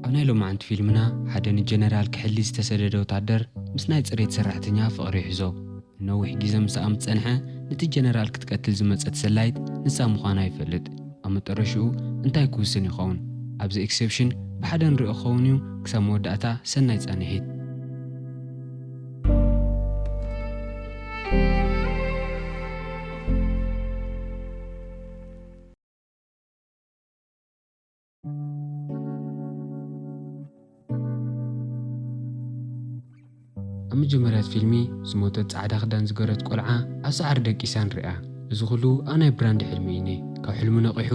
ኣብ ናይ ሎማዓንቲ ፊልምና ሓደ ንጀነራል ክሕሊ ዝተሰደደ ወታደር ምስ ናይ ጽሬት ሰራሕተኛ ፍቕሪ ይሕዞ። ንነዊሕ ግዜ ምስኣ ምስ ጸንሐ፣ ነቲ ጀነራል ክትቀትል ዝመጸት ሰላይት ንሳ ምዃና ይፈልጥ። ኣብ መጠረሽኡ እንታይ ክውስን ይኸውን? ኣብዚ ኤክሰፕሽን ብሓደ ንሪኦ ክኸውን እዩ። ክሳብ መወዳእታ ሰናይ ጻንሒት። ኣብ መጀመርያ እቲ ፊልሚ ዝሞተት ጻዕዳ ክዳን ዝገረት ቆልዓ ኣብ ሳዕሪ ደቂሳ ንሪኣ። እዚ ኩሉ ኣብ ናይ ብራንድ ሕልሚ እዩ። ካብ ሕልሙ ነቒሑ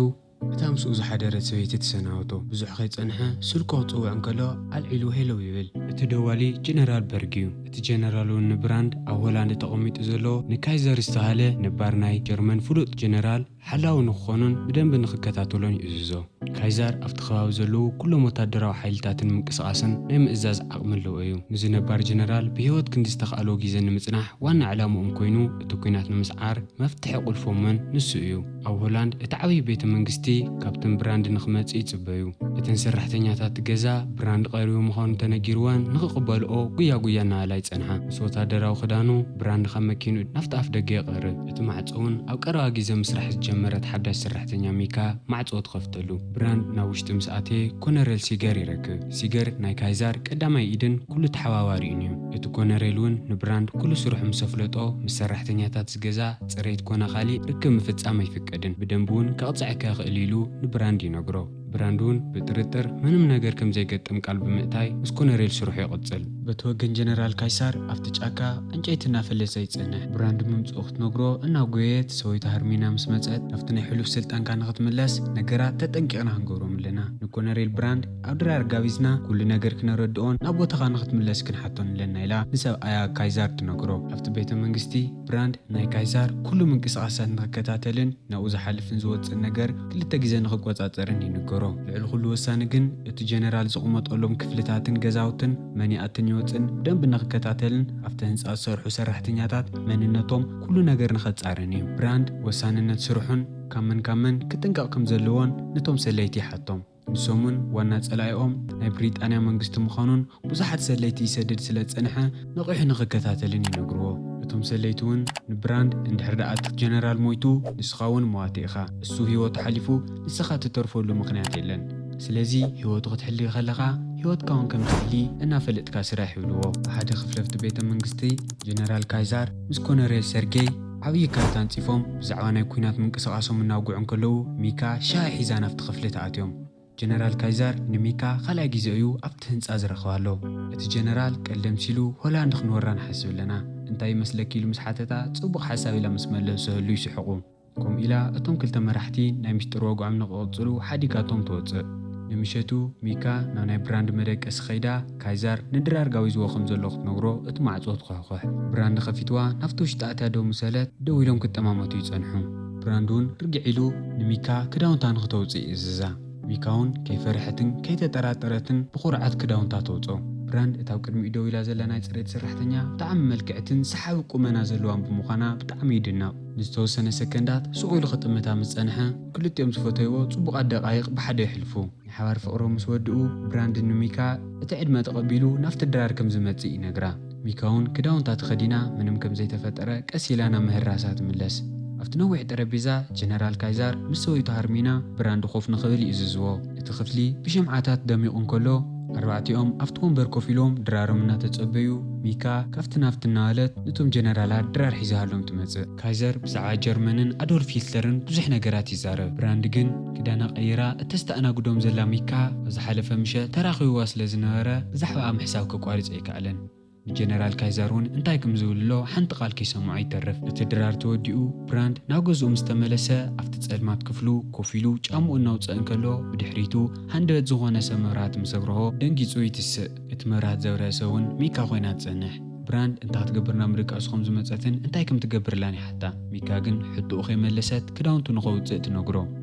እታ ምስኡ ዝሓደረት ሰበይቲ ትሰናበቶ። ብዙሕ ከይጸንሐ ስልኩ ክጽውዕ እንከሎ ኣልዒሉ ሄሎ ይብል። እቲ ደዋሊ ጀነራል በርግ እዩ። እቲ ጀነራል እውን ንብራንድ ኣብ ሆላንድ ተቐሚጡ ዘሎ ንካይዘር ዝተባህለ ነባር ናይ ጀርመን ፍሉጥ ጀነራል ሓላዊ ንክኾኖን ብደንቢ ንክከታተሎን ይእዝዞ። ካይዛር ኣብቲ ከባቢ ዘለዉ ኩሎም ወታደራዊ ሓይልታትን ምንቅስቓስን ናይ ምእዛዝ ዓቕሚ ኣለዎ እዩ። ንዚ ነባር ጀነራል ብህይወት ክንዲ ዝተኻእሎ ግዜ ንምጽናሕ ዋና ዕላምኦም ኮይኑ እቲ ኲናት ንምስዓር መፍትሒ ቁልፎምን ንሱ እዩ። ኣብ ሆላንድ እቲ ዓብዪ ቤተ መንግስቲ ካብተን ብራንድ ንክመጽእ ይጽበዩ። እተን ሰራሕተኛታት ገዛ ብራንድ ቀሪቡ ምዃኑ ተነጊርወን ንክቕበልኦ ጉያ ጉያ እናበላ ይጸንሓ። ምስ ወታደራዊ ክዳኑ ብራንድ ካብ መኪኑ ናብቲ ኣፍ ደገ ይቐርብ። እቲ ማዕጾ እውን ኣብ ቀረባ ግዜ ምስራሕ ዝጀመረት ሓዳሽ ሰራሕተኛ ሚካ ማዕጾ ትኸፍተሉ። ብራንድ ናብ ውሽጢ ምስ ኣተየ ኮነሬል ሲገር ይረክብ። ሲገር ናይ ካይዛር ቀዳማይ ኢድን ኩሉ ተሓባባሪኡን እዩ። እቲ ኮነሬል እውን ንብራንድ ኩሉ ስርሑ ምስ ኣፍለጦ ምስ ሰራሕተኛታት ዝገዛ ጽሬት ኮነ ካሊእ ርክብ ምፍጻም ኣይፍቀድን። ብደንቢ እውን ከቕጽዐካ ይኽእል ኢሉ ንብራንድ ይነግሮ። ብራንድ እውን ብጥርጥር ምንም ነገር ከም ዘይገጥም ቃል ብምእታይ ምስ ኮነሬል ስርሑ ይቕጽል። በቲ ወገን ጀነራል ካይሳር ኣብቲ ጫካ ዕንጨይቲ እናፈለሰ ይጸንሕ። ብራንድ ምምጽኡ ክትነግሮ እናጎየየት ሰበይቱ ሃርሚና ምስ መጸት ናብቲ ናይ ሕሉፍ ስልጣንካ ንኽትምለስ ነገራት ተጠንቂቕና ክንገብሮም ኣለና። ንኮነሬል ብራንድ ኣብ ድራር ጋቢዝና ኩሉ ነገር ክነረድኦን ናብ ቦታኻ ንኽትምለስ ክንሓቶን ኣለና ኢላ ንሰብኣያ ካይዛር ትነግሮ። ኣብቲ ቤተ መንግስቲ ብራንድ ናይ ካይዛር ኩሉ ምንቅስቓሳት ንኽከታተልን ናብኡ ዝሓልፍን ዝወጽእን ነገር ክልተ ግዜ ንኽቆጻጸርን ይንገሮ። ልዕሊ ኩሉ ወሳኒ ግን እቲ ጀነራል ዝቕመጠሎም ክፍልታትን ገዛውትን መን ይኣትን ይወጽእን ብደንቢ ንኽከታተልን ኣብቲ ህንጻ ዝሰርሑ ሰራሕተኛታት መንነቶም ኩሉ ነገር ንኸጻርን እዩ። ብራንድ ወሳንነት ስርሑን ካብ መን ካብ መን ክጥንቀቕ ከም ዘለዎን ነቶም ሰለይቲ ይሓቶም። ንሶምን ዋና ጸላኢኦም ናይ ብሪጣንያ መንግስቲ ምዃኑን ብዙሓት ሰለይቲ ይሰድድ ስለ ዝጸንሐ ነቒሑ ንኽከታተልን ይነግርዎ። እቶም ሰለይቲ እውን ንብራንድ እንድሕር ደኣ እቲ ጀነራል ሞይቱ ንስኻ እውን መዋቲ ኢኻ፣ እሱ ህይወቱ ሓሊፉ ንስኻ ትተርፈሉ ምኽንያት የለን። ስለዚ ህይወቱ ክትሕሊ ከለኻ ህይወትካ እውን ከም ትሕሊ እናፈለጥካ ስራሕ ይብልዎ። ኣብ ሓደ ክፍሊ ኣብቲ ቤተ መንግስቲ ጀነራል ካይዛር ምስ ኮነሬል ሰርጌይ ዓብዪ ካርታ ኣንጺፎም ብዛዕባ ናይ ኲናት ምንቅስቓሶም እናውግዑ እንከለዉ ሚካ ሻሂ ሒዛ ናብቲ ክፍሊ ተኣትዮም። ጀነራል ካይዛር ንሚካ ካልኣይ ግዜ እዩ ኣብቲ ህንጻ ዝረኽባ ኣሎ። እቲ ጀነራል ቀልዲ ኣምሲሉ ሆላንድ ክንወራ ንሓስብ ኣለና እንታይ ይመስለኪ ኢሉ ምስ ሓተታ ጽቡቕ ሓሳብ ኢላ ምስ መለሰሉ ይስሕቑ። ከምኡ ኢላ እቶም ክልተ መራሕቲ ናይ ምስጢር ወግዖም ንክቕጽሉ ሓዲጋቶም ትወጽእ። ንምሸቱ ሚካ ናብ ናይ ብራንድ መደቀሲ ከይዳ ካይዛር ንድራር ጋቢዝዎ ከም ዘሎ ክትነግሮ እቲ ማዕጾ ትኹሕኩሕ። ብራንድ ከፊትዋ ናብቲ ውሽጢ ኣትያ ደው ምስ በለት ደው ኢሎም ክጠማመቱ ይጸንሑ። ብራንድ እውን ርግዕ ኢሉ ንሚካ ክዳውንታ ንክተውጽእ ይእዝዛ። ሚካ እውን ከይፈርሐትን ከይተጠራጠረትን ብኹርዓት ክዳውንታ ተውጽኦ። ብራንድ እታ ኣብ ቅድሚኡ ደው ኢላ ዘላ ናይ ጽሬት ሰራሕተኛ ብጣዕሚ ምልክዕትን ሰሓቢ ቁመና ዘለዋን ብምዃና ብጣዕሚ ይድነቕ። ንዝተወሰነ ሰከንዳት ስቕ ኢሉ ክጥምታ ምስ ጸንሐ ክልቲኦም ዝፈተይዎ ጽቡቓት ደቓይቕ ብሓደ የሕልፉ። ናይ ሓባር ፍቕሮም ምስ ወድኡ ብራንድ ንሚካ እቲ ዕድመ ተቐቢሉ ናብቲ ድራር ከም ዝመጽእ ይነግራ። ሚካ እውን ክዳውንታ ተኸዲና ምንም ከም ዘይተፈጠረ ቀስ ኢላ ናብ ምህራሳ ትምለስ። ኣብቲ ነዊሕ ጠረጴዛ ጀነራል ካይዛር ምስ ሰበይቱ ሃርሚና ብራንድ ኮፍ ንኽብል ይእዝዝዎ። እቲ ክፍሊ ብሽምዓታት ደሚቑ እንከሎ ኣርባዕቲኦም ኣብቲ ወንበር ኮፍ ኢሎም ድራሮም እናተጸበዩ ሚካ ካብቲ ናብቲ እናበለት ነቶም ጀነራላት ድራር ሒዛሃሎም ትመጽእ። ካይዘር ብዛዕባ ጀርመንን ኣዶልፍ ሂትለርን ብዙሕ ነገራት ይዛረብ። ብራንድ ግን ክዳና ቀይራ እተስተኣናግዶም ዘላ ሚካ ኣብ ዝሓለፈ ምሸት ተራኺብዋ ስለ ዝነበረ ብዛዕባኣ ምሕሳብ ከቋርጽ ኣይከኣለን። ንጀነራል ካይዛር እውን እንታይ ከም ዝብል ኣሎ ሓንቲ ቃል ከይሰምዖ ይተርፍ። እቲ ድራር ተወዲኡ ብራንድ ናብ ገዝኡ ምስ ተመለሰ ኣብቲ ጸልማት ክፍሉ ኮፍ ኢሉ ጫምኡ እናውጽአ እንከሎ ብድሕሪቱ ሃንደበት ዝኾነ ሰብ መብራህቲ ምስ ኣብርሆ ደንጊጹ ይትስእ። እቲ መብራህቲ ዘብረሀ ሰብ እውን ሚካ ኮይና ትጸንሕ። ብራንድ እንታይ ክትገብር ናብ ምድቃሱ ከም ዝመጸትን እንታይ ከም ትገብርላን ይሓታ። ሚካ ግን ሕቶኡ ከይመለሰት ክዳውንቱ ንኸውጽእ ትነግሮ።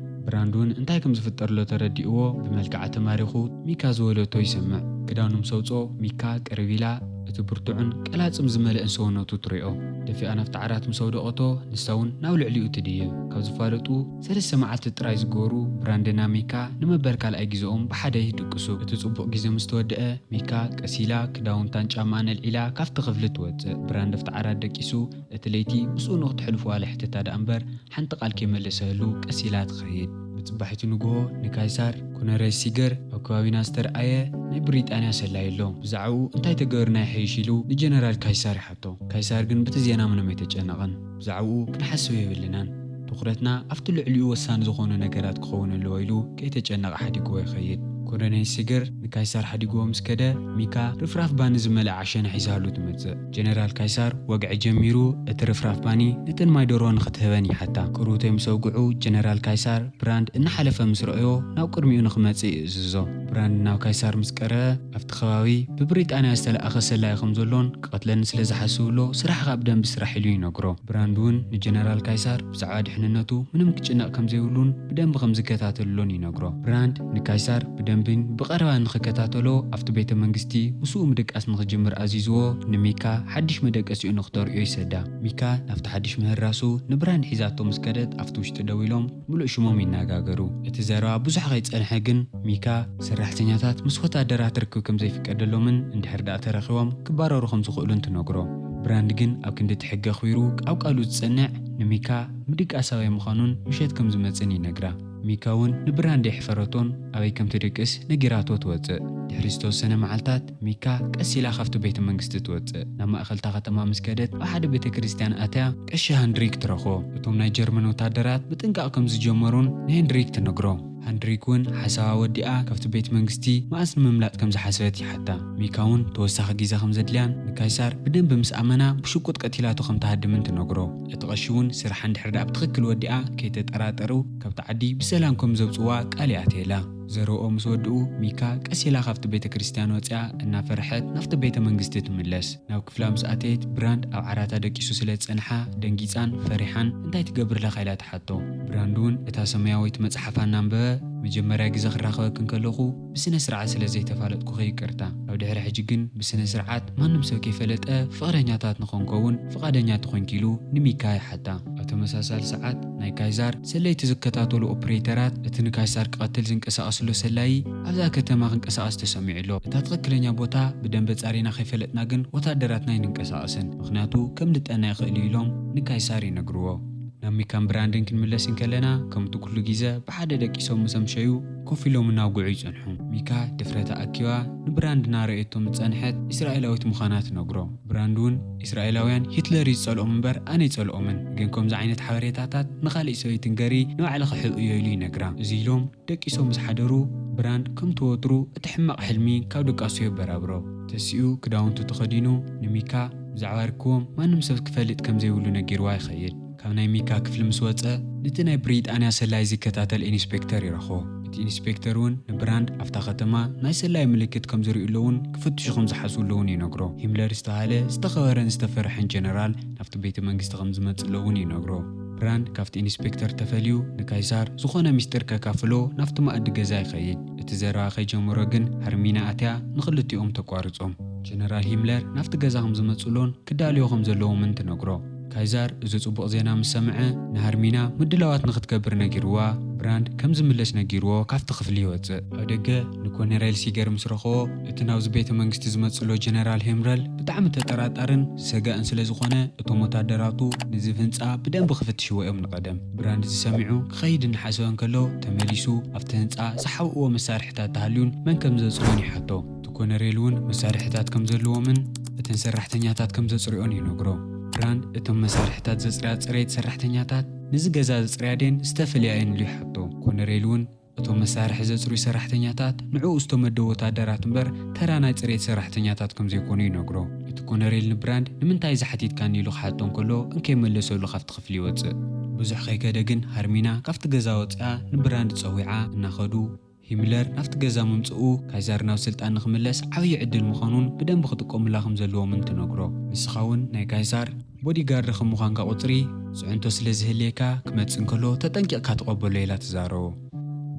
ብራንድ እውን እንታይ ከም ዝፍጠር ኣሎ ተረዲእዎ ብመልክዓ ተማሪኹ ሚካ ዝወለቶ ይሰምዕ። ክዳኑ ምስ ኣውጽኦ ሚካ ቅርብ ኢላ እቲ ብርቱዕን ቀላጽም ዝመልአን ሰውነቱ ትሪኦ። ደፊኣ ናብቲ ዓራት ምስ ኣውደቐቶ፣ ንሳ እውን ናብ ልዕሊኡ ትድይብ። ካብ ዝፋለጡ ሰለስተ መዓልቲ ጥራይ ዝገበሩ ብራንድና ሚካ ንመበል ካልኣይ ግዜኦም ብሓደ ይድቅሱ። እቲ ጽቡቕ ግዜ ምስ ተወደአ፣ ሚካ ቀስ ኢላ ክዳውንታን ጫማኣን ኣልዒላ ካብቲ ክፍሊ ትወጽእ። ብራንድ ኣብቲ ዓራት ደቂሱ፣ እቲ ለይቲ ምስኡ ንኽትሕልፉ ዋላ ይሕትታ ደኣ እምበር፣ ሓንቲ ቃል ከይመለሰ ህልው ቀስ ኢላ ትኸይድ። ብጽባሒቱ ንግሆ ንካይሳር ኮነሬል ሲገር ኣብ ከባቢና ዝተርኣየ ናይ ብሪጣንያ ሰላይ ኣሎ። ብዛዕባኡ እንታይ ተገበርና ይሐይሽ ኢሉ ንጀነራል ካይሳር ይሓቶ። ካይሳር ግን በቲ ዜና ምንም ኣይተጨነቐን። ብዛዕባኡ ክንሓስብ የብልናን። ትኹረትና ኣብቲ ልዕሊኡ ወሳኒ ዝኾኑ ነገራት ክኸውን ኣለዎ ኢሉ ከይተጨነቐ ሓዲግዎ ይኸይድ። ኮሎኔል ሲገር ንካይሳር ሓዲግዎ ምስ ከደ፣ ሚካ ርፍራፍ ባኒ ዝመልአ ዓሸና ሒዛሉ ትመጽእ። ጀነራል ካይሳር ወግዒ ጀሚሩ፣ እቲ ርፍራፍ ባኒ ነተን ማይ ደርሆ ንኽትህበን ይሓታ። ቅሩተይ ምስ ኣውግዑ፣ ጀነራል ካይሳር ብራንድ እናሓለፈ ምስ ረኣዮ፣ ናብ ቅድሚኡ ንኽመጽእ ይእዝዞ። ብራንድ ናብ ካይሳር ምስ ቀረበ፣ ኣብቲ ከባቢ ብብሪጣንያ ዝተለኣኸ ሰላዪ ከም ዘሎን ክቐትለኒ ስለ ዝሓስብ ኣሎ፣ ስራሕኻ ብደንቢ ስራሕ ኢሉ ይነግሮ። ብራንድ እውን ንጀነራል ካይሳር ብዛዕባ ድሕንነቱ ምንም ክጭነቕ ከም ዘይብሉን ብደንቢ ከም ዝከታተልሎን ይነግሮ። ብራንድ ንካይሳር ብደንብን ብቐረባን ንኽከታተሎ ኣብቲ ቤተ መንግስቲ ምስኡ ምድቃስ ንኽጅምር ኣዚዝዎ፣ ንሚካ ሓድሽ መደቀሲኡ ንኽተርእዮ ይሰዳ። ሚካ ናብቲ ሓድሽ ምህራሱ ንብራንድ ሒዛቶ ምስ ከደት ኣብቲ ውሽጢ ደው ኢሎም ምሉእ ሽሞም ይነጋገሩ። እቲ ዘረባ ብዙሕ ከይጸንሐ ግን ሚካ ሰራሕተኛታት ምስ ወታደራት ርክብ ከም ዘይፍቀደሎምን እንድሕር ደኣ ተረኺቦም ክባረሩ ከም ዝኽእሉን ትነግሮ። ብራንድ ግን ኣብ ክንዲ እቲ ሕጊ ኣኽቢሩ ኣብ ቃሉ ዝጸንዕ ንሚካ ምድቃስ ኣበይ ምዃኑን ምሸት ከም ዝመጽእን ይነግራ። ሚካ እውን ንብራንድ የሕፈረቶን ኣበይ ከም ትድቅስ ነጊራቶ ትወጽእ። ድሕሪ ዝተወሰነ መዓልታት ሚካ ቀስ ኢላ ካብቲ ቤተ መንግስቲ ትወጽእ። ናብ ማእኸልታ ከተማ ምስ ከደት ኣብ ሓደ ቤተ ክርስቲያን ኣትያ ቀሺ ሃንድሪክ ትረኽቦ። እቶም ናይ ጀርመን ወታደራት ምጥንቃቕ ከም ዝጀመሩን ንሄንድሪክ ትነግሮ። ሃንድሪክ እውን ሓሳባ ወዲኣ ካብቲ ቤት መንግስቲ መኣስ ንምምላጥ ከም ዝሓሰበት ይሓታ። ሚካ እውን ተወሳኺ ግዜ ከም ዘድልያን ንካይሳር ብደንቢ ምስ ኣመና ብሽቁጥ ቀቲላቶ ከም ትሃድምን ትነግሮ። እቲ ቀሺ እውን ስርሓ እንድሕር ደኣ ብትኽክል ወዲኣ ከይተጠራጠሩ ካብቲ ዓዲ ብሰላም ከም ዘውፅዋ ቃል ይኣትየላ። ዘረብኦ ምስ ወድኡ ሚካ ቀስ ኢላ ካብቲ ቤተ ክርስቲያን ወፂኣ እናፈርሐት ናብቲ ቤተ መንግስቲ ትምለስ። ናብ ክፍላ ምስ ኣተየት ብራንድ ኣብ ዓራታ ደቂሱ ስለ ዝጸንሓ ደንጊጻን ፈሪሓን እንታይ ትገብር ኣለኻ ኢላ ትሓቶ። ብራንድ እውን እታ ሰማያዊት መጽሓፍ እናንበበ መጀመርያ ግዜ ክራኸበኪ እንከለኹ ብስነ ስርዓት ስለ ዘይተፋለጥኩኺ ይቅርታ። ኣብ ድሕሪ ሕጂ ግን ብስነ ስርዓት ማንም ሰብ ከይፈለጠ ፍቕረኛታት ንኸንከውን ፍቓደኛ ተኾንኪ ኢሉ ንሚካ ይሓታ። ኣብ ተመሳሳሊ ሰዓት ናይ ካይዛር ሰለይቲ ዝከታተሉ ኦፕሬተራት እቲ ንካይዛር ክቐትል ዝንቀሳቐስሉ ሰላዪ ኣብዛ ከተማ ክንቀሳቐስ ተሰሚዑ ኣሎ። እታ ትኽክለኛ ቦታ ብደንበ ጻሪና ከይፈለጥና ግን ወታደራትና ኣይንንቀሳቐስን፣ ምኽንያቱ ከም ልጠና ይኽእል እዩ ኢሎም ንካይሳር ይነግርዎ። ናብ ሚካን ብራንድን ክንምለስ እንከለና ከምቲ ኩሉ ግዜ ብሓደ ደቂሶም ምስ ኣምሸዩ ኮፍ ኢሎም እናውግዑ ይጸንሑ። ሚካ ድፍረታ ኣኪባ ንብራንድ እናረኣየቶ ዝጸንሐት እስራኤላዊት ምዃና ትነግሮ። ብራንድ እውን እስራኤላውያን ሂትለር እዩ ዝጸልኦም እምበር ኣነ ኣይጸልኦምን፣ ግን ከምዚ ዓይነት ሓበሬታታት ንኻልእ ሰበይትን ገሪ ንባዕልኺ ሕብእዮ ኢሉ ይነግራ። እዚ ኢሎም ደቂሶም ምስ ሓደሩ ብራንድ ከምቲ ወትሩ እቲ ሕማቕ ሕልሚ ካብ ድቃሱ የበራብሮ። ተሲኡ ክዳውንቱ ተኸዲኑ ንሚካ ብዛዕባ ርክቦም ማንም ሰብ ክፈልጥ ከም ዘይብሉ ነጊርዋ ይኸይድ። ካብ ናይ ሚካ ክፍሊ ምስ ወጸ ነቲ ናይ ብሪጣንያ ሰላይ ዝከታተል ኢንስፔክተር ይረኽቦ። እቲ ኢንስፔክተር እውን ንብራንድ ኣብታ ከተማ ናይ ሰላይ ምልክት ከም ዝርእዩ ኣለውን ክፍትሹ ከም ዝሓስቡ ኣለውን ይነግሮ። ሂምለር ዝተባህለ ዝተኸበረን ዝተፈርሐን ጀነራል ናብቲ ቤተ መንግስቲ ከም ዝመጽእ ኣለውን ይነግሮ። ብራንድ ካብቲ ኢንስፔክተር ተፈልዩ ንካይሳር ዝኾነ ሚስጥር ከካፍሎ ናብቲ መኣዲ ገዛ ይኸይድ። እቲ ዘረባ ከይጀመሮ ግን ሃርሚና ኣትያ ንኽልቲኦም ተቋርጾም። ጀነራል ሂምለር ናብቲ ገዛ ከም ዝመጽእሎን ክዳልዮ ከም ዘለዎምን ትነግሮ። ካይዛር እዚ ጽቡቕ ዜና ምስ ሰምዐ ንሃርሚና ምድላዋት ንኽትገብር ነጊርዋ፣ ብራንድ ከም ዝምለስ ነጊርዎ ካብቲ ክፍሊ ይወጽእ። ኣብ ደገ ንኮነሬል ሲገር ምስ ረኸቦ እቲ ናብዚ ቤተ መንግስቲ ዝመጽእሎ ጀነራል ሂምረል ብጣዕሚ ተጠራጣርን ዝሰጋእን ስለ ዝኾነ እቶም ወታደራቱ ንዚ ህንጻ ብደንቢ ክፍትሽዎ እዮም ንቐደም። ብራንድ ዝሰሚዑ ክኸይድ እናሓሰበ እንከሎ ተመሊሱ ኣብቲ ህንጻ ዝሓብእዎ መሳርሕታት ተሃልዩን መን ከም ዘጽርዮን ይሓቶ። እቲ ኮነሬል እውን መሳርሕታት ከም ዘለዎምን እተን ሰራሕተኛታት ከም ዘጽርዮን ይነግሮ። ብራንድ እቶም መሳርሕታት ዘጽርያ ጽሬት ሰራሕተኛታት ነዚ ገዛ ዘጽርያ ድየን ዝተፈልያ እየን ኢሉ ይሓቶ። ኮነሬል እውን እቶም መሳርሒ ዘጽርዩ ሰራሕተኛታት ንዕኡ ዝተመደቡ ወታደራት እምበር ተራ ናይ ጽሬት ሰራሕተኛታት ከም ዘይኮኑ ይነግሮ። እቲ ኮነሬል ንብራንድ ንምንታይ እዚ ሓቲትካኒ ኢሉ ክሓቶ እንከሎ እንከይመለሰሉ ካብቲ ክፍሊ ይወጽእ። ብዙሕ ከይከደ ግን ሃርሚና ካብቲ ገዛ ወጺኣ ንብራንድ ጸዊዓ እናኸዱ ሂምለር ናብቲ ገዛ ምምጽኡ ካይዛር ናብ ስልጣን ንኽምለስ ዓብዪ ዕድል ምዃኑን ብደንቢ ክጥቀሙላ ከም ዘለዎምን ትነግሮ። ንስኻ እውን ናይ ካይዛር ቦዲጋርድ ከም ምዃንካ ቁጽሪ ጽዕንቶ ስለ ዝህልየካ ክመጽእ እንከሎ ተጠንቂቕካ ተቐበሎ ኢላ ትዛረቦ።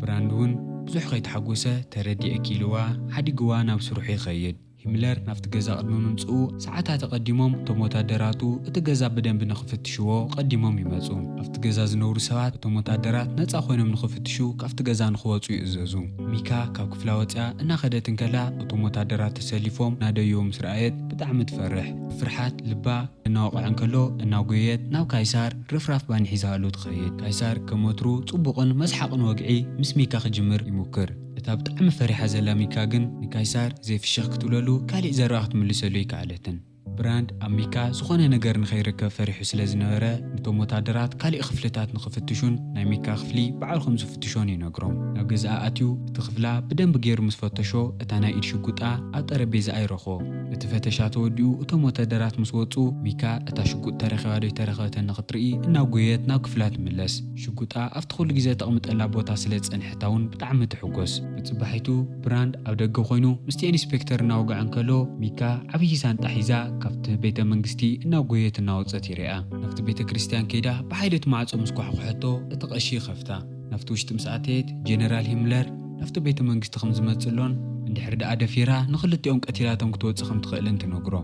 ብራንድ እውን ብዙሕ ከይተሓጎሰ ተረዲኤኪ ኢልዋ ሓዲግዋ ናብ ስርሑ ይኸይድ። ሂምለር ናብቲ ገዛ ቅድሚ ምምጽኡ ሰዓታት ኣቐዲሞም እቶም ወታደራቱ እቲ ገዛ ብደንቢ ንኽፍትሽዎ ቀዲሞም ይመጹ። ኣብቲ ገዛ ዝነብሩ ሰባት እቶም ወታደራት ነጻ ኮይኖም ንኽፍትሹ ካብቲ ገዛ ንኽወጹ ይእዘዙ። ሚካ ካብ ክፍላ ወጺኣ እናኸደት እንከላ እቶም ወታደራት ተሰሊፎም እናደይዎ ምስ ረኣየት ብጣዕሚ ትፈርሕ። ብፍርሓት ልባ እናወቕዐ እንከሎ እናጎየየት ናብ ካይሳር ርፍራፍ ባኒ ሒዛሉ ትኸይድ። ካይሳር ከም ወትሩ ጽቡቕን መስሓቕን ወግዒ ምስ ሚካ ክጅምር ይሙክር። እታ ብጣዕሚ ፈሪሓ ዘላ ሚካ ግን ንካይሳር ዘይፍሽኽ ክትብለሉ ካሊእ ዘረባ ክትምልሰሉ ኣይከኣለትን። ብራንድ ኣብ ሚካ ዝኾነ ነገር ንኸይርከብ ፈሪሑ ስለ ዝነበረ፣ ነቶም ወታደራት ካሊእ ክፍልታት ንኽፍትሹን ናይ ሚካ ክፍሊ ባዕሉ ከም ዝፍትሾን ይነግሮም። ናብ ገዛኣ ኣትዩ እቲ ክፍላ ብደንቢ ገይሩ ምስ ፈተሾ፣ እታ ናይ ኢድ ሽጉጣ ኣብ ጠረጴዛኣ ይረኽቦ። እቲ ፈተሻ ተወዲኡ እቶም ወታደራት ምስ ወጹ፣ ሚካ እታ ሽጉጥ ተረኺባ ዶ ኣይተረኸበትን ንኽትርኢ እናጎየት ናብ ክፍላ ትምለስ። ሽጉጣ ኣብቲ ኩሉ ግዜ ተቕምጠላ ቦታ ስለ ዝጸንሐታ እውን ብጣዕሚ ትሕጎስ። ብጽባሒቱ ብራንድ ኣብ ደገ ኮይኑ ምስቲ ኢንስፔክተር እናወግዐ እንከሎ፣ ሚካ ዓብዪ ሳንጣ ሒዛ ካብቲ ቤተ መንግስቲ እናጎየት እናወጸት ይርኣ። ናብቲ ቤተ ክርስቲያን ከይዳ ብሓይሊ እቲ ማዕጾ ምስ ኳሕኩሐቶ፣ እቲ ቀሺ ይኸፍታ። ናብቲ ውሽጢ ምስ ኣተየት፣ ጀነራል ሂምለር ናብቲ ቤተ መንግስቲ ከም ዝመጽእ ኣሎን እንድሕር ደኣ ደፊራ ንኽልቲኦም ቀቲላቶም ክትወጽእ ከም ትኽእልን ትነግሮ።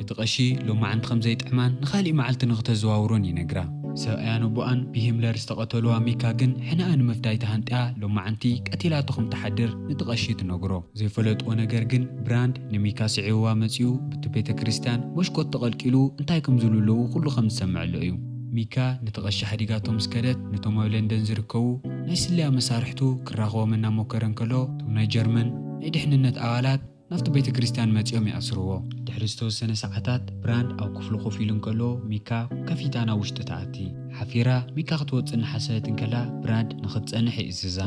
እቲ ቀሺ ሎማዓንቲ ከም ዘይጥዕማን ንኻሊእ መዓልቲ ንኽተዘዋውሮን ይነግራ። ሰብኣያን ኣቦኣን ብሂምለር ዝተቐተልዋ ሚካ ግን ሕነኣ ንምፍዳይ ተሃንጥያ ሎማዓንቲ ቀቲላቶ ከም ትሓድር ነቲ ቀሺ ትነግሮ። ዘይፈለጥዎ ነገር ግን ብራንድ ንሚካ ስዒብዋ መጺኡ ብቲ ቤተ ክርስቲያን መስኮት ተቐልቂሉ እንታይ ከም ዝብሉ ኣለዉ ኩሉ ከም ዝሰምዕ ኣሎ እዩ። ሚካ ነቲ ቀሺ ሓዲጋቶ ምስ ከደት ነቶም ኣብ ለንደን ዝርከቡ ናይ ስለያ መሳርሕቱ ክራኸቦም እናሞከረ እንከሎ እቶም ናይ ጀርመን ናይ ድሕንነት ኣባላት ናብቲ ቤተ ክርስቲያን መጺኦም ይኣስርዎ። ድሕሪ ዝተወሰነ ሰዓታት ብራንድ ኣብ ክፍሉ ኮፍ ኢሉ እንከሎ ሚካ ከፊታ ናብ ውሽጢ ትኣቲ። ሓፊራ ሚካ ክትወጽእ እናሓሰበት እንከላ ብራንድ ንኽትጸንሕ ይእዝዛ።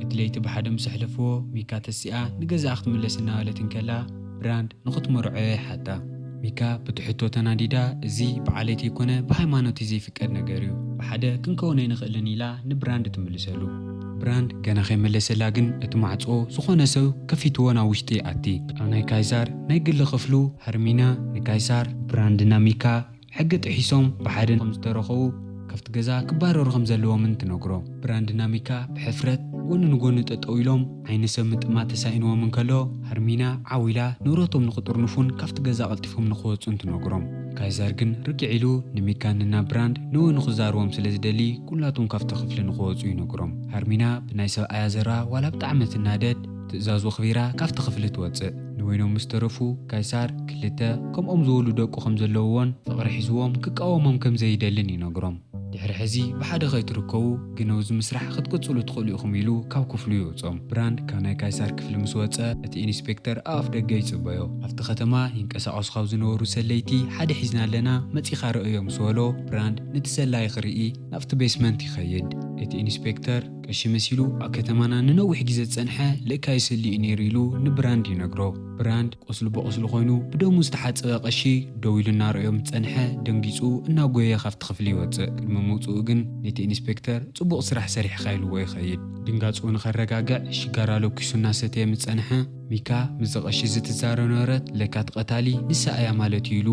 እቲ ለይቲ ብሓደ ምስ ኣሕለፍዎ ሚካ ተሲኣ ንገዛኣ ክትምለስ እናበለት እንከላ ብራንድ ንኽትመርዖ ይሓታ። ሚካ ብትሕቶ ተናዲዳ፣ "እዚ ብዓሌት ይኮነ ብሃይማኖት ዘይፍቀድ ነገር እዩ፣ ብሓደ ክንከውን ኣይንኽእልን" ኢላ ንብራንድ ትምልሰሉ። ብራንድ ገና ከይመለሰላ ግን እቲ ማዕጾ ዝኾነ ሰብ ከፊትዎ ናብ ውሽጢ ይኣቲ። ኣብ ናይ ካይሳር ናይ ግሊ ክፍሉ ሃርሚና ንካይሳር፣ ብራንድና ሚካ ሕጊ ጥሒሶም ብሓደ ከም ዝተረኸቡ ካብቲ ገዛ ክባረሩ ከም ዘለዎምን ትነግሮ። ብራንድና ሚካ ብሕፍረት ጎኒ ንጎኒ ጠጠው ኢሎም ዓይኒ ሰብ ምጥማት ተሳኢንዎም እንከሎ ሃርሚና ዓው ኢላ ንብረቶም ንኽጥርንፉን ካብቲ ገዛ ቀልጢፎም ንኽወጹን ትነግሮም። ካይዛር ግን ርግዕ ኢሉ ንሚካ ንና ብራንድ ንኡ ንኽዛርቦም ስለ ዝደሊ ኩላቶም ካብቲ ክፍሊ ንኽወጹ ይነግሮም። ሃርሚና ብናይ ሰብኣያ ዘረባ ዋላ ብጣዕሚ ትናደድ ትእዛዙ ኣኽቢራ ካብቲ ክፍሊ ትወጽእ። ንበይኖም ምስ ተረፉ ካይሳር ክልተ ከምኦም ዝበሉ ደቁ ከም ዘለውዎን ፍቕሪ ሒዝዎም ክቃወሞም ከም ዘይደልን ይነግሮም። ድሕሪ ሕዚ ብሓደ ከይትርከቡ ግን ኣብዚ ምስራሕ ክትቅጽሉ ትኽእሉ ኢኹም ኢሉ ካብ ክፍሉ ይወጾም። ብራንድ ካብ ናይ ካይሳር ክፍሊ ምስ ወጸ እቲ ኢንስፔክተር ኣብ ኣፍ ደገ ይጽበዮ። ኣብቲ ከተማ ይንቀሳቐሱ ካብ ዝነበሩ ሰለይቲ ሓደ ሒዝና ኣለና መጺኻ ርኣዮ ምስ በሎ ብራንድ ነቲ ሰላይ ክርኢ ናብቲ ቤስመንት ይኸይድ። እቲ ኢንስፔክተር ቀሺ መሲሉ ኣብ ከተማና ንነዊሕ ግዜ ዝጸንሐ ልእካይ ስሊ እዩ ነይሩ ኢሉ ንብራንድ ይነግሮ። ብራንድ ቁስሉ ብቑስሉ ኮይኑ ብደሙ ዝተሓጸበ ቀሺ ደው ኢሉ እናረኣዮም ዝጸንሐ ደንጊጹ እናጎየ ካብቲ ክፍሊ ይወጽእ። ቅድሚ ምውጽኡ ግን ነቲ ኢንስፔክተር ጽቡቕ ስራሕ ሰሪሕኻ ኢልዎ ይኸይድ። ድንጋጽኡ ንኸረጋግዕ ሽጋራ ለኪሱ እናሰተየ ምስ ጸንሐ ሚካ ምስዚ ቀሺ ዝትዛረብ ነበረት ለካ እቲ ቀታሊ ንሳ እያ ማለት እዩ ኢሉ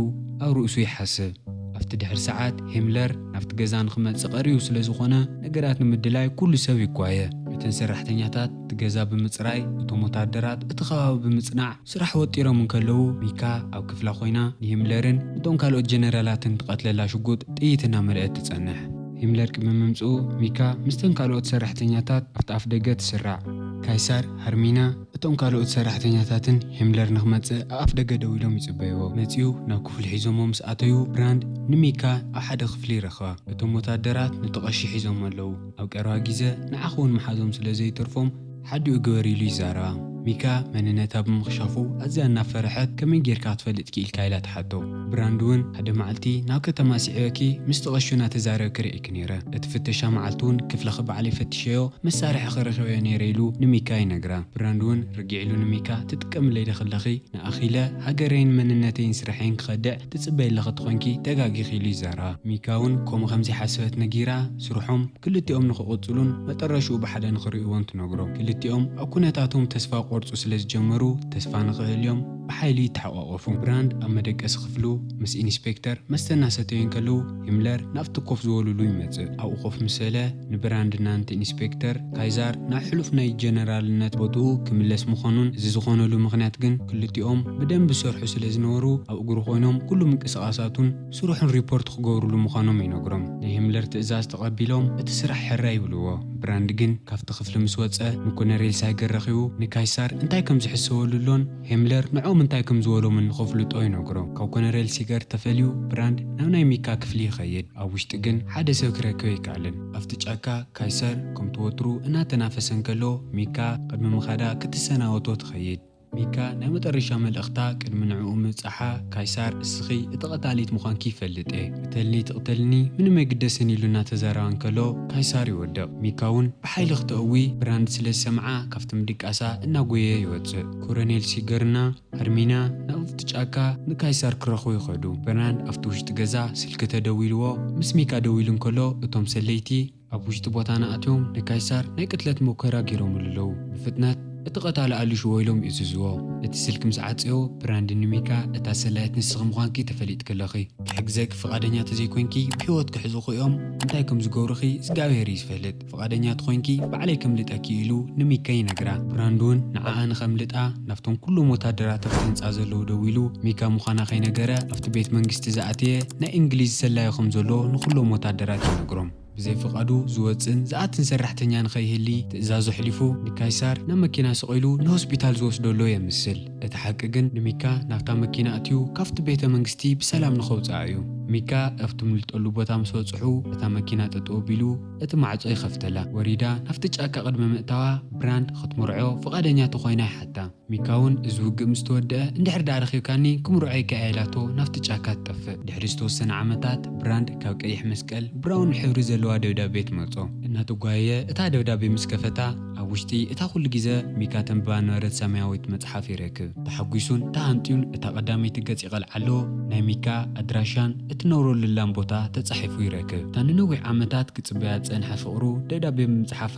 ኣብ ርእሱ ይሓስብ። ኣብቲ ድሕሪ ሰዓት ሂምለር ናብቲ ገዛ ንኽመጽእ ቀሪቡ ስለ ዝኾነ ነገራት ንምድላይ ኩሉ ሰብ ይጓየ። እተን ሰራሕተኛታት እቲ ገዛ ብምጽራይ እቶም ወታደራት እቲ ከባቢ ብምጽናዕ ስራሕ ወጢሮም እንከለዉ ሚካ ኣብ ክፍላ ኮይና ንሂምለርን እቶም ካልኦት ጀነራላትን ትቐትለላ ሽጉጥ ጥይት እናመልአት ትጸንሕ። ሂምለር ቅድሚ ምምጽኡ ሚካ ምስተን ካልኦት ሰራሕተኛታት ኣብቲ ኣፍ ደገ ትስራዕ። ካይሳር፣ ሃርሚና እቶም ካልኦት ሰራሕተኛታትን ሂምለር ንኽመጽእ ኣብ ኣፍ ደገ ደው ኢሎም ይጽበይዎ። መጺኡ ናብ ክፍሊ ሒዞሞ ምስ ኣተዩ ብራንድ ንሚካ ኣብ ሓደ ክፍሊ ይረኽባ። እቶም ወታደራት ነቲ ቀሺ ሒዞም ኣለዉ። ኣብ ቀረባ ግዜ ንዓኺ እውን ምሓዞም ስለ ዘይተርፎም ሓዲኡ ግበሪ ኢሉ ይዛረባ። ሚካ መንነታ ብምኽሻፉ ኣዝያ እናፈረሐት ከመይ ጌርካ ክትፈልጥ ክኢልካ ኢላ ትሓቶ። ብራንድ እውን ሓደ መዓልቲ ናብ ከተማ ስዒበኪ ምስቲ ቀሺ እናተዛረብኪ ርእየኪ ነይረ። እቲ ፍተሻ መዓልቲ እውን ክፍልኺ ባዕለይ ፈቲሸዮ መሳርሒ ክረኽበዮ ነይረ ኢሉ ንሚካ ይነግራ። ብራንድ እውን ርግዕ ኢሉ ንሚካ ትጥቀምለይ ዶ ከለኺ ንኣኺ ኢለ ሃገረይን መንነተይን ስርሐይን ክኸድዕ ትጽበይ ኣለኺ ተኾንኪ ተጋጊኺ ኢሉ ይዛረባ። ሚካ እውን ከምኡ ከም ዘይሓሰበት ነጊራ ስርሖም ክልቲኦም ንኽቕጽሉን መጠረሽኡ ብሓደ ንኽርእይዎን ትነግሮ። ክልቲኦም ኣብ ኩነታቶም ተስፋ ቆርጹ ስለ ዝጀመሩ ተስፋ ንኽህልዮም ብሓይሊ ይተሓቋቆፉ። ብራንድ ኣብ መደቀሲ ክፍሉ ምስ ኢንስፔክተር መስተ እናሰተዩ እንከለዉ፣ ሂምለር ናብቲ ኮፍ ዝበሉሉ ይመጽእ። ኣብኡ ኮፍ ምስ በለ፣ ንብራንድና ነቲ ኢንስፔክተር ካይዛር ናብ ሕሉፍ ናይ ጀነራልነት ቦትኡ ክምለስ ምዃኑን፣ እዚ ዝኾነሉ ምኽንያት ግን ክልቲኦም ብደንቢ ዝሰርሑ ስለ ዝነበሩ፣ ኣብ እግሩ ኮይኖም ኩሉ ምንቅስቓሳቱን ስርሑን ሪፖርት ክገብሩሉ ምዃኖም ይነግሮም። ናይ ሂምለር ትእዛዝ ተቐቢሎም እቲ ስራሕ ሕራይ ይብልዎ። ብራንድ ግን ካብቲ ክፍሊ ምስ ወጸ፣ ንኮነሬል ሳይገር ረኺቡ ንካይሳር እንታይ ከም ዝሕሰበሉ ኣሎን ሄምለር ንዕኦም እንታይ ከም ዝበሎምን ንኸፍልጦ ይነግሮ። ካብ ኮነሬል ሲገር ተፈልዩ ብራንድ ናብ ናይ ሚካ ክፍሊ ይኸይድ። ኣብ ውሽጢ ግን ሓደ ሰብ ክረክብ ኣይከኣልን። ኣብቲ ጫካ ካይሳር ከምቲ ወትሩ እናተናፈሰ እንከሎ፣ ሚካ ቅድሚ ምኻዳ ክትሰናበቶ ትኸይድ። ሚካ ናይ መጠረሻ መልእኽታ ቅድሚ ንዕኡ ምብጻሓ፣ ካይሳር እስኺ እቲ ቀታሊት ምዃንኪ ይፈልጥ እየ። ቅተልኒ ትቕተልኒ ምንም ኣይግደስን ኢሉ እናተዛረባ እንከሎ፣ ካይሳር ይወድቕ። ሚካ እውን ብሓይሊ ክተእዊ ብራንድ ስለ ዝሰምዓ ካብቲ ምድቃሳ እናጎየ ይወጽእ። ኮረኔል ሲገርና ኣርሚና ናብቲ ጫካ ንካይሳር ክረኽቡ ይኸዱ። ብራንድ ኣብቲ ውሽጢ ገዛ ስልኪ ተደዊልዎ ምስ ሚካ ደዊሉ እንከሎ፣ እቶም ሰለይቲ ኣብ ውሽጢ ቦታና ኣትዮም ንካይሳር ናይ ቅትለት መኮራ ገይሮምሉ ኣለዉ። ብፍጥነት እቲ ቀታሊ ኣልሽዎ ኢሎም ይእዝዝዎ። እቲ ስልኪ ምስ ዓጽዮ፣ ብራንድ ንሚካ፣ እታ ሰላይት ንስኺ ምዃንኪ ተፈሊጥኪ ኣለኺ። ክሕግዘኪ ፍቓደኛ ተዘይኮይንኪ ብህይወት ክሕዙኺ እዮም። እንታይ ከም ዝገብሩኺ እግዚኣብሄር እዩ ዝፈልጥ። ፍቓደኛ ተኾይንኪ ባዕለይ ከምልጠኪ ኢሉ ንሚካ ይነግራ። ብራንድ እውን ንዓኣ ንኸምልጣ ናብቶም ኩሎም ወታደራት ኣብቲ ህንጻ ዘለዉ ደዊሉ፣ ሚካ ምዃና ከይነገረ ኣብቲ ቤት መንግስቲ ዝኣተየ ናይ እንግሊዝ ሰላዪ ከም ዘሎ ንኹሎም ወታደራት ይነግሮም። ብዘይ ፍቓዱ ዝወጽእን ዝኣትን ሰራሕተኛ ንኸይህሊ ትእዛዙ ኣሕሊፉ ንካይሳር ናብ መኪና ስቕ ኢሉ ንሆስፒታል ዝወስደሎ የምስል። እቲ ሓቂ ግን ንሚካ ናብታ መኪና ኣትዩ ካብቲ ቤተ መንግስቲ ብሰላም ንኸውጽኣ እዩ። ሚካ ኣብቲ ምልጠሉ ቦታ ምስ በጽሑ እታ መኪና ጠጠው ኣቢሉ እቲ ማዕጾ ይኸፍተላ። ወሪዳ ናብቲ ጫካ ቅድሚ ምእታዋ ብራንድ ክትምርዖ ፍቓደኛ ተኾይና ይሓታ። ሚካ እውን እዚ ውግእ ምስ ተወደአ፣ እንድሕር ደኣ ረኺብካኒ ክምርዖ ይከኣየ ኢላቶ ናብቲ ጫካ ትጠፍእ። ድሕሪ ዝተወሰነ ዓመታት ብራንድ ካብ ቀይሕ መስቀል ብራውን ሕብሪ ዘለዋ ደብዳቤ ትመጾ። እናተጓየየ እታ ደብዳቤ ምስ ከፈታ፣ ኣብ ውሽጢ እታ ኩሉ ግዜ ሚካ ተንብባ ነበረት ሰማያዊት መጽሓፍ ይረክብ። ተሓጒሱን ተሃንጥዩን እታ ቀዳመይቲ ገጽ ይቐልዓሎ። ናይ ሚካ ኣድራሻን እትነብረሉላን ቦታ ተጻሒፉ ይረክብ። እታ ንነዊሕ ዓመታት ክጽበያ ዝጸንሐ ፍቕሩ ደብዳቤ ብምጽሓፋ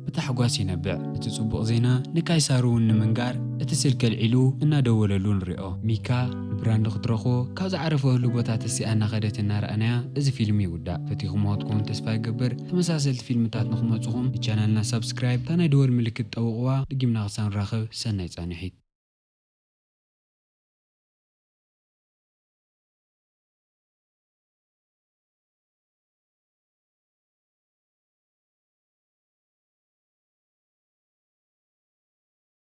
ብታሕጓስ ይነብዕ። እቲ ጽቡቕ ዜና ንካይሳር እውን ንምንጋር እቲ ስልኪ ኣልዒሉ እናደወለሉ ንሪኦ። ሚካ ንብራንድ ክትረኽቦ ካብ ዝዓረፈሉ ቦታ ተሲኣ እናኸደት እናረኣናያ እዚ ፊልም ይውዳእ። ፈቲኹምዎ ክትኮኑ ተስፋ ይገብር። ተመሳሰልቲ ፊልምታት ንኽመጽኹም ንቻናልና ሳብስክራይብ፣ እታ ናይ ደወል ምልክት ጠውቕዋ። ድጊምና ክሳብ ንራኸብ ሰናይ ጻንሒት።